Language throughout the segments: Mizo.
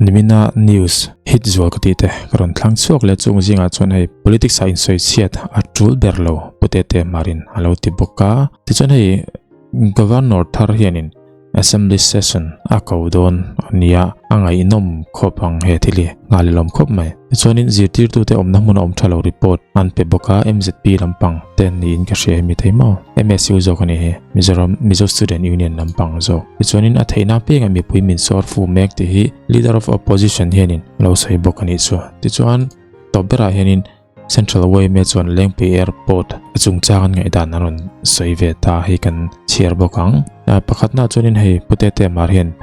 Nimina news hit zual ka tih te ka rawn thlang chhuak leh chung zingah chuan hei politics ah insawi chhiat a tul ber lo Pu Tete Marin a lo ti bawk a. Tichuan hei Governor thar hianin Assembly session a ko dawn a nia, a ngaihnawm khawp ang he thil hi, nghal ilawm khawp mai. Tichuanin zirtirtute awmna hmun a awm tha lo report an pe bawk a, MZP lampang te niin ka hria hemi thei maw? MSU zawk a ni hi, Mizoram Mizo Student Union lampang zawk. Tichuanin a theihna apiangah mipui min sawr fu mek tih hi Leader of Opposition hianin lo sawi bawk a nih chu. Tichuan tawp berah hianin Central YMA chuan Lengpui Airport a chungchang an ngaihdan an rawn sawi ve ta hi kan chhiar bawk ang. Pakhatna chuanin hei Pu Tete Mar hian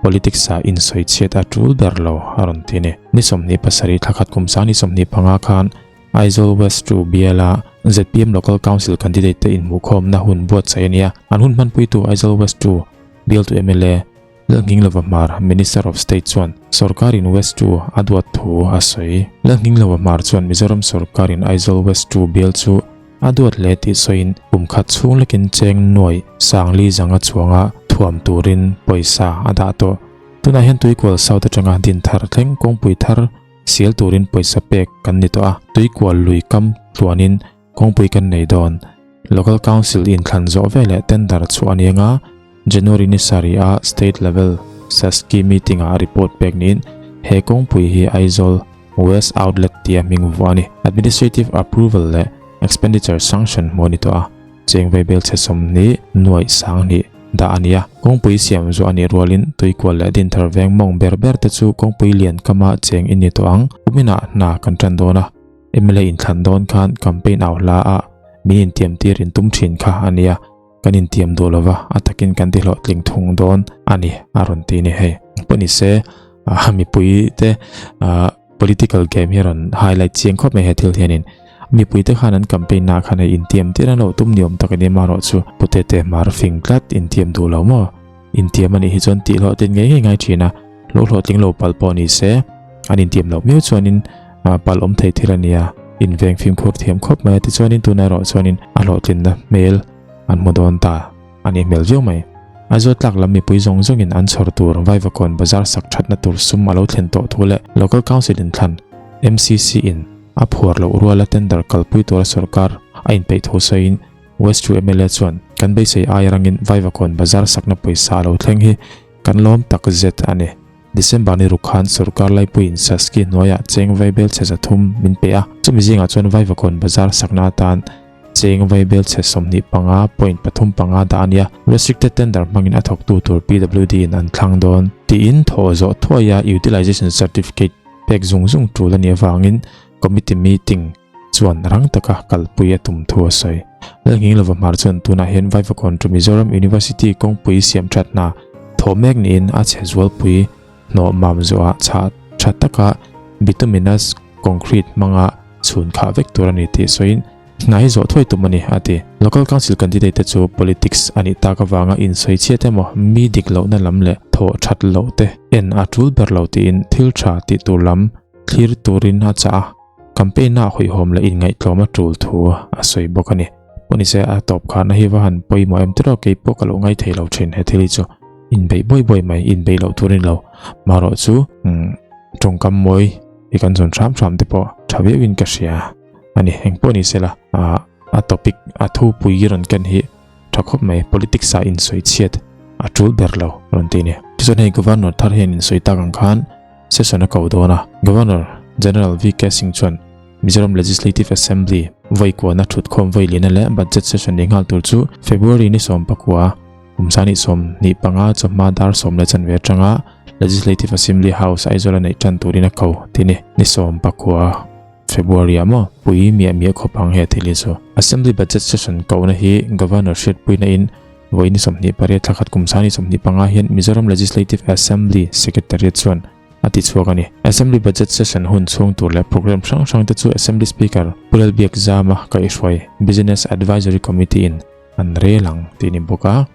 politics ah insawi chhiat a tul ber lo a rawn ti a ni. Ni 27 thla khat kum sang ni 25 khan Aizawl West to biala zpm Local Council candidate te inhmuhkhawmna hun buatsaih a ni a. An hun hmanpuitu Aizawl West to bial to mla Lalnghinglova Hmar, Minister of State chuan sawrkarin West 2 a duat thu a sawi. Lalnghinglova Hmar chuan Mizoram sawrkarin Aizawl West 2 bial chu a duat hle tih sawiin kum khat chhung lekin cheng nuai sangli zanga chuanga thuam turin pawisa a dah tawh. Tunah hian Tuikual South atanga Dinthar thleng kawngpui thar sial turin pawisa pek kan ni tawh a, Tuikual lui kam tluanin Kawngpui kan nei dawn. Local Council inthlan zawh veleh tender chhuah a ni anga, January ni sarih a State Level SASCI meeting ah report pek niin he kawngpui hi Aizawl West Outlet tia hming vuah a ni. Administrative Approval leh Expenditure Sanction hmuh a ni tawh a, cheng vaibel chhe 20 nuaih 2000 dah a ni a. Kawngpui siam zuah a nih rualin Tuikual leh Dinthar veng mawng ber ber te chu kawngpui lian kama cheng in ni tawh ang. Kuminah hna kan tan dawn a. Mla inthlan dawn khan campaign au hla ah min intiam tir in tum thin kha a nia, kan intiam duh lova a takin kan ti hlawhtling thung dawn a ni a rawn ti ni hei. Pawh ni se mipui te political game hi a rawn highlight chiang khawp mai he thil hianin mipui te khan an campaign na khan hei intiam tir an lo tum ni awm tak a ni amaherawh chu pute te hmar fing tlat intiam duh lo maw intiam a nih hi chuan tih hlawhtlin ngei ngei ngai thin a, lo hlawhtling lo pal pawh ni se an intiam loh miau chuanin pal awm thei thil a nia, inveng fimkhur thiam khawp mai a tichuanin tuna erawh chuanin a hlawhtlinna hmel an hmu dawn ta a nih hmel viau mai. Aizawl tlak lam mipui zawng zawngin an chhawr tur Vaivakawn bazar sak thatna tur sum a lo thlen tawh thu leh Local Council inthlan, MCC, in a phuar loh ruala tender kalpui tura sorkar a inpeih thu sawiin West 2 mla chuan kan beisei ai rangin Vaivakawn bazar sakna pawisa a lo thleng hi kan lawm tak zet a ni. December ni ruk khan sorkar laipuiin Saski hnuaiah cheng vaibel chhe 300 min pe a, chumi zingah chuan Vaivakawn bazar sakna atan cheng vaibel chhe 25.35 dah a nia. Restricted tender hmangin a thawktu tur PWD in an thlang dawn. Tiin thawh zawh thuaia Utilization Certificate pek zung zung tul a nih avangin Committee meeting chuan rang taka kalpui a tum thu a sawi. Lalnghinglova Hmar chuan tunah hian Vaivakawn to Mizoram University kawngpui siam that hna thawh mek niin a chhe zualpui hnawh mam zawhah chhah tha taka bituminous concrete hmanga chhun khah vek tur a ni tih sawiin hna hi zawh thuai tum a ni a ti. Local Council candidate te chu politics a nih tak avanga insawi chhiat emaw mi dik lohna lam leh thawh that loh te en a tul ber lo tiin thil tha tih tur lam thlir turin a chah a. Campaign ah hawihhawm leh inngaihtlawm a tul thu a sawi bawk a ni. Pawh nise a tawp khan a hi va han pawimawh em tiraw kei pawh ka lo ngai thei lo thin he thil hi chu inbeih buai buai mai inbeih loh tur a ni lo. Marawh chu tawngkam mawi hi kan zawn hram hram te pawh tha viau in ka hria a ni. Eng pawh ni sela a topic a thupui rawn ken hi tha khawp mai politics ah insawi chhiat a tul ber lo rawn ti a ni. Tichuan hei Governor thar hian insawi tak ang khan Session a ko dawn a, Governor General VK Singh chuan Mizoram Legislative Assembly vawi kuahna thutkhawm vawi liana leh Budget Session ni nghal tur chu February ni 19 kum 2025 chawhma dar 10 leh chanve atanga Legislative Assembly House Aizawl a neih tan turin a ko ti ni. Ni 19 February ah maw pui miah miah khawp ang he thil hi chu. Assembly Budget Session kohna hi Governor hriatpuina in Vawi ni 28 thla khat kum 2025 hian Mizoram Legislative Assembly Secretariat chuan a ti chhuak a ni. Assembly Budget Session hun chhung tur leh programme hrang hrang te chu Assembly Speaker Pu Lalbiakzama kaihhruai Business Advisory Committee in an rel ang tih ni bawk a.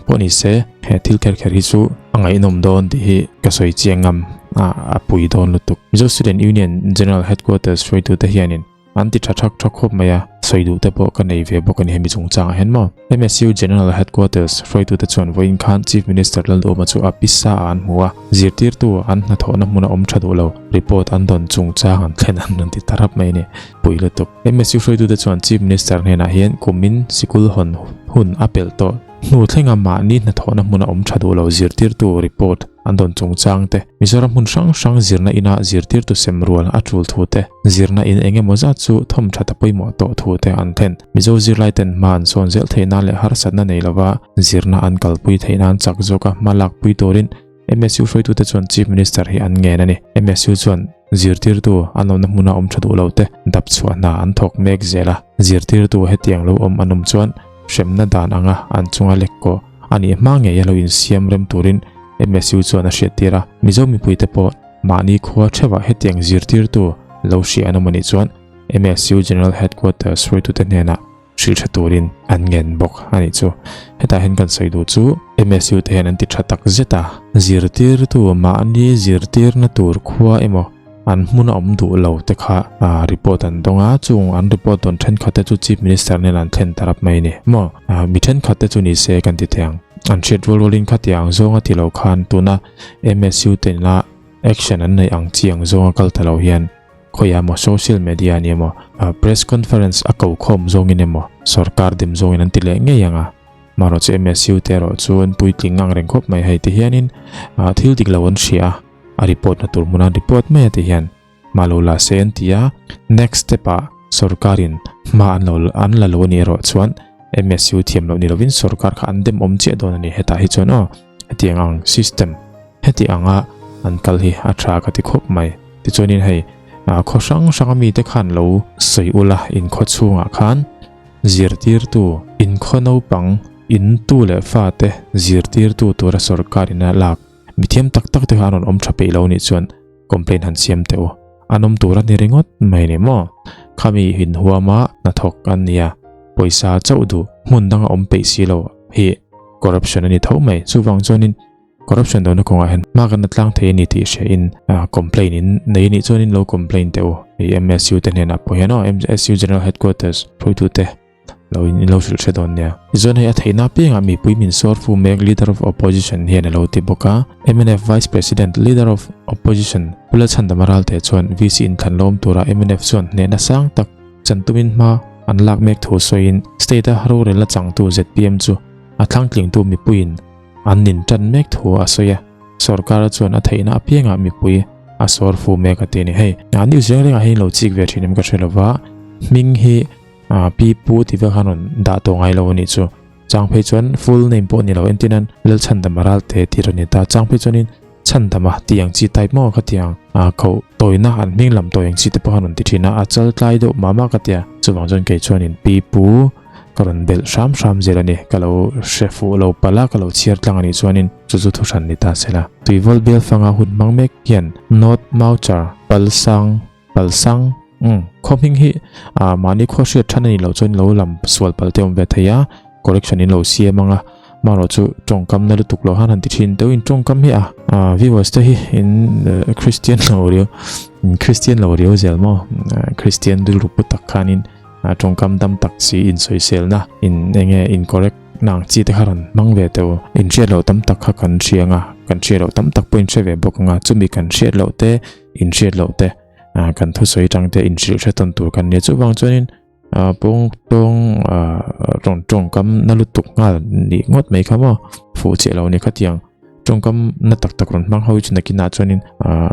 Pawh ni se he thil kher kher hi chu a ngaihnawm dawn tih hi ka sawi chiang ngam a pui dawn lutuk. Mizo Student Union General Headquarters hruaitute hianin. An ti tha thak thak khawp mai a, sawi duh te pawh ka nei ve bawk a ni hemi chungchangah hian maw. MSU General Headquarters hruaitute chuan vawiin khan Chief Minister Lalduhawma chu a pisa ah an hmu a, zirtirtu an hnathawhna hmuna awm tha duh lo report an dawn chungchang an thlen an rawn ti ta rap mai a ni. Pui lutuk. MSU hruaitute chuan Chief Minister hnenah hian kumin sikul hawn hun a pelh tawh hnu thlenga mahni hnathawhna hmuna awm tha duh lo zirtirtu report an dawn chungchang te, Mizoram hmun hrang hrang zirna ina zirtirtu sem rual a tul thu te, zirna in eng emaw zat chu thawm that a pawimawh tawh thu te an then. Mizo zirlai ten hma an sawn zel theih nan leh harsatna nei lova zirna an kalpui theih nan chak zawka hma lakpui turin MSU hruaitute chuan Chief Minister hi an ngen a ni. MSU chuan zirtirtu an awmna hmuna awm tha duh lo te dap chhuah hna an thawk mek zel a, zirtirtu hetiang lo awm an awm chuan hremna dan anga an chunga lek kawh a nih hma ngei a lo insiam rem turin MSU chuan a hriattir a, Mizo mipuite pawh mahni khua theuhah hetiang zirtirtu lo hria an awm a nih chuan MSU General Headquarters hruaitute hnenah hrilh tha turin an ngen bawk a nih chu. Hetah hian kan sawi duh chu MSU te hian an ti tha tak zet a, zirtirtu mahni zirtirna tur khua emaw an hmun a awm duh lo te kha report an dawng a, chung an report dawn thenkhat te chu Chief Minister nen an thlen ta rap mai a ni maw? Mi thenkhat te chu ni se kan ti thei ang. An hriat rual rualin khatiang zawnga ti lo khan tuna MSU te nena action an neih ang chi ang zawnga kal ta lo hian khawiah emaw social media ni emaw press conference a ko khawm zawngin emaw sorkar dim zawngin an ti leh ngei ang a, marawh chu MSU te erawh chu an puitling ang reng khawp mai hei ti hianin thil dik lo an hria a. A report na tur hmuna report mai a ti hian hma lo la se an ti a, next step ah sorkar in hma an lo an la lo a nih erawh chuan MSU thiam loh ni lovin sorkar kha an dem awm chiah dawn a ni hetah hi chuan aw hetiang ang system heti anga an kal hi a tha ka ti khawp mai tichuanin hei khaw hrang hrang ami te khan lo sawi ula in khaw chhungah khan zirtirtu in khaw naupang in tu leh fa te zirtirtu tura sorkar in a lak Mithiam tak tak te kha an rawn awm tha peih lo nih chuan complaint han siam teh u. An awm tur a ni ringawt mai ni maw? Khami inhuama hnathawk an nia, pawisa chauh duh hmun danga awm peih si lo hi corruption a ni tho mai. Chuvang chuanin corruption dona kawngah hian hma kan la tlang thei a ni tih hria in complaint in nei nih chuanin lo complaint teh u. Hei MSU te hnenah pawh hian aw MSU General Headquarters hruaitute Lo in in lo hrilh hre dawn nia. Tichuan hei a theihna apiangah mipui min sawr fu mek Leader of Opposition hian a lo ti bawk a. Mnf Vice President Leader of Opposition Pu Lalchhandama Ralte chuan VC inthlan lawm tura mnf chuan hnehna sang tak chan tumin hma an lak mek thu sawiin State-a rorelna changtu zpm chu a thlangtlingtu mipuiin an nin tan mek thu a sawi a. Sorkar chuan a theihna apiangah mipui a sawr fu mek a ti a ni. Hei news reng rengah hian lo chik ve thin em ka hre lova hming hi Ah, pi pu ti vel khan rawn dah tawh ngai lo a nih chu. Chang phei chuan full name pawh ni lo entir nan Lalchhandama Ralte tih rawn ni ta. Chang phei chuanin Chhandama tih ang chi type maw ka ti ang. Ah, koh tawina an hming lam tawi ang chi te pawh khan rawn ti thin a, a chal tlai deuh mah mah ka ti a. Chuvang chuan kei chuanin pi pu ka rawn belh hram hram zel a ni. Ka lo hre fuh lo palh a, ka lo chhiar tlang a nih chuanin chu chu thuhran ni ta se la. Tuivawl bial fanga hun hmang mek hian North Mauchar, Palsang, Palsang, Umm, khaw hming hi ah mahni khaw hriat than a nih loh chuan lo lam sual pal te awm ve thei a, correction in lo siam ang a, marawh chu tawngkam na lutuk lo han han ti thin deuhin tawngkam hi a ah viewers te hi in Christian lo riau, in Christian lo riau zel maw, Christian rilru pu tak khanin tawngkam dam tak si insawiselna in enge in correct na ang chi te kha rawn hmang ve teuh, in hriat loh tam tak kha kan hria ang a, kan hriat loh tam tak pawh in hre ve bawk ang a, chumi kan hriat loh te inhriat loh te kan thusawi tang te inhrilh hre tawn tur kan nia chuvang chuanin pawng tawng rawn tawngkam na lutuk nghal nih ngawt mai kha maw fuh chiah lo ni khatiang tawngkam na tak tak rawn hmang ho chu nakinah chuanin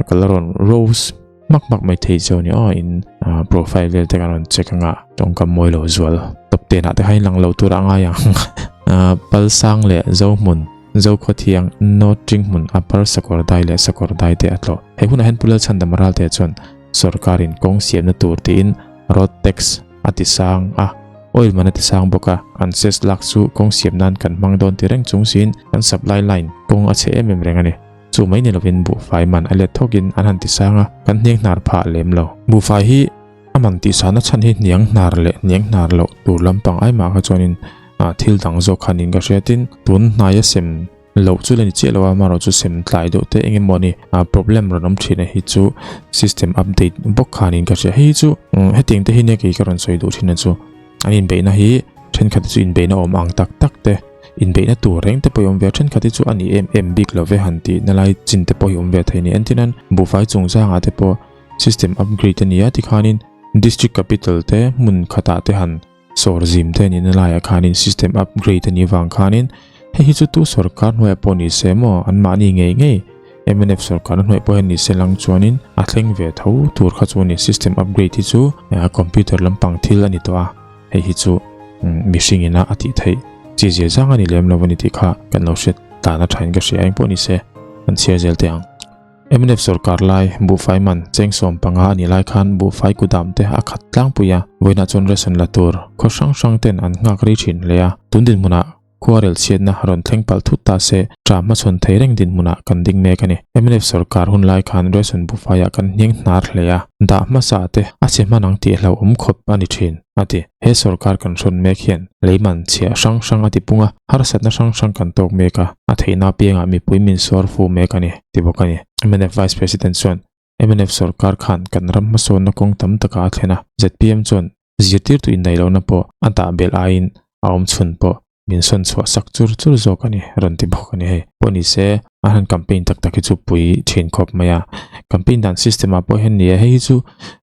ka la rawn rose hmak hmak mai thei chu a ni aw in profile vel te kan rawn check anga tawngkam mawi lo zual tawp tenah te khan in lang lo tur a ngai ang palsang leh zohmun. Zokhawthiang, North Ṭinghmun, Upper Sakawrdai leh Sakawrdai te a tlawh. He hunah hian Pu Lalchhandama Ralte chuan sorkarin kawng siamna tur tiin road tax a ti sang a, oil man a ti sang bawk a, an cess lak chu kawng siam nan kan hmang dawn ti reng chung siin kan supply line kawng a chhe em em reng a ni. Chu mai ni lovin buhfai man a let thawkin an han ti sang a, kan hniang hnar phah lem lo. Buhfai hi a man tihsana chhan hi hniang hnar leh hniang hnar loh tur lampang ai mah kha chuanin thil dang zawk kha niin ka hria tin tun hnaia sem. Loh chu la ni chiah lo a, amaherawh chu sem tlai deuh te eng emaw ni a problem rawn awm thin a hi chu system update bawk khanin ka hria. Hei hi chu hetiang te hi nia kei ka rawn sawi duh thin a chu an inbeihna hi thenkhat te chu inbeihna awm ang tak tak te inbeihna tur reng te pawh hi awm ve a, thenkhat hi chu a ni em em bik lo ve han tih na lai chin te pawh hi awm ve thei a ni. Entirnan buhfai chungchangah te pawh system upgrade a ni a tikhanin district capital te hmun khatah te han Sawr zim te nihna laiah khanin system upgrade a nih vang khanin hei hi chu tu sorkar hnuaiah pawh ni se maw anmahni ngei ngei mnf sorkarna hnuaiah pawh hian ni se lang chuanin a thleng ve tho tur kha chu a ni. System upgrade hi chu computer lampang thil a ni tawh a, hei hi chu mihring ina a tih theih chi zia zang a ni lem lo a ni tih kha kan lo hriat dan a thain ka hria eng pawh ni se kan chhiar zel teh ang. Mnf sorkar lai buhfai man cheng 15 a nih lai khan buhfai kudam te a khat tlangpui a, vawiinah chuan ration la tur khaw hrang hrang ten an nghak rei thin hle a, tun dinhmunah khuarel chhiatna rawn thleng palh thut ta se tha hmachhawn thei reng dinhmunah kan ding mek a ni. Mnf sorkar hun lai khan ration buhfaiah kan hniang hnar hle a, dah hmasa te a chhe hman ang tih hlauhawm khawp a ni thin, a ti. He sorkar kan hrawn mek hian leiman chhiah hrang hrang a ti pung a, harsatna hrang hrang kan tawk mek a, a theihna apiangah mipui min sawr fu mek a ni, ti bawk a ni. Mnf Vice President chuan mnf sorkar khan kan ram hmasawnna kawng tam takah a thlen a, zpm chuan zirtirtu inneih lohna pawh a dah belh aiin a awm chhun pawh min sawn chhuah sak chur chur zawk a ni, rawn ti bawk a ni hei. Pawh ni se, an han campaign tak tak hi chu pui thin khawp mai a. Campaign dan system ah pawh hian ni e, hei hi chu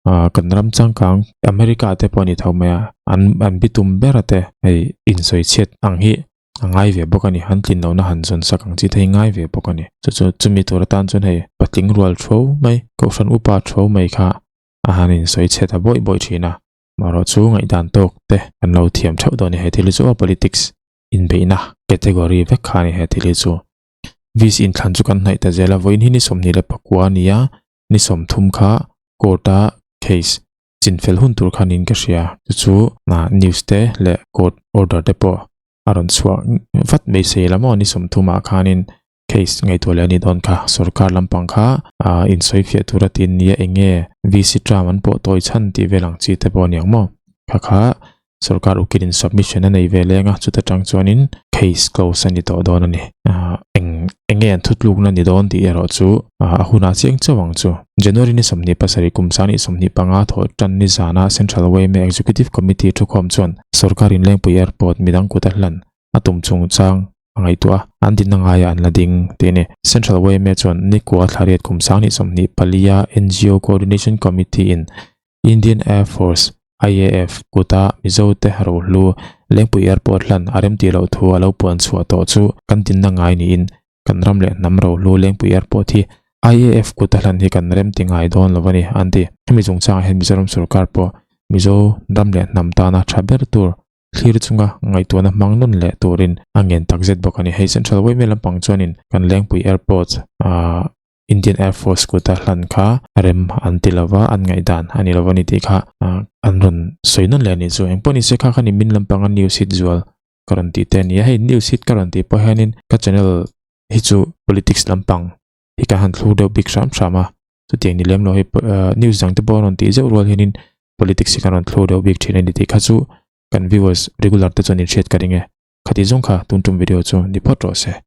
kan ram changkang America te pawh a ni tho mai a, an an bitum ber a te hei insawi chhiat ang hi a ngai ve bawk a ni, an tlin lohna han zawn sak ang chi te hi ngai ve bawk a ni. Chu chu chumi tur atan chuan hei patling rual thu mai, kohhran upa thu mai kha a han insawi chhe ta bawih bawih thin a. Marawh chu ngaihdan tawk te kan lo thiam theuh dawn a ni he thil hi chu aw politics inbeihna category vek kha a ni he thil hi chu. VC inthlan chu kan hnaih ta zel a, vawiin hi ni 24 a ni a, ni 30 kha court a case chinfel hun tur kha niin ka hria. Chu chu news te leh court order te pawh a rawn chhuah vat mai se ila maw ni 30 ah khanin Case ngaihtuah leh a nih dawn kha. Sorkar lampang kha insawi fiah tur a tin nia eng nge VC term an pawh tawi chhan tih vel ang chi te pawh a ni ang maw? Kha kha sorkar ukil in submission a nei ve leng a, chuta tang chuanin case close a ni tawh dawn a ni. Eng eng nge an thutlukna ni dawn tih erawh chu a hunah chiang chauh ang chu. January ni 27 kum 2025 thawh tan ni zana Central yma Executive Committee thukhawm chuan sorkar inlengpui airport midang kut a hlan a tum chungchang a ngaihtuah a, an dinna ngaiah an la ding tih a ni. Central yma chuan Nikua Thlariat kum 2024 a NGO Coordination Committee in Indian Air Force, IAF, kuta Mizote rohlu Lengpui Airport hlan a remtih loh thu a lo puan chhuah tawh chu kan dinna ngai niin kan ram leh hnam rohlu Lengpui Airport hi IAF kuta hlan hi kan remti ngai dawn lo a ni, an ti. Hemi chungchangah hian Mizoram sorkar pawh Mizo ram leh hnam tana tha ber tur Thlir chunga ngaihtuahna hmang nawn leh turin a ngen tak zet bawk a ni. Hei Central Yma lampang chuanin kan Lengpui Airport ah Indian Air Force kuta hlan kha rem an ti lova, an ngaihdan a ni lova ni tih kha an rawn sawi nawn leh a nih chu. Engpawh nise kha khan min lampanga news hit zual ka rawn tih te a ni a. Hei news hit ka rawn tih pawh hianin ka channel hi chu politics lampang hi ka han thlur deuh bik hram hram a. Chutiang ni lem lo hei news dang te pawh a rawn tih zeuh rual hianin politics hi kan rawn thlur deuh bik thin a ni tih kha chu kan viewers regular te chuan in hriat ka ring e. Khati zawng kha tun tum video chu ni phawt rawh se.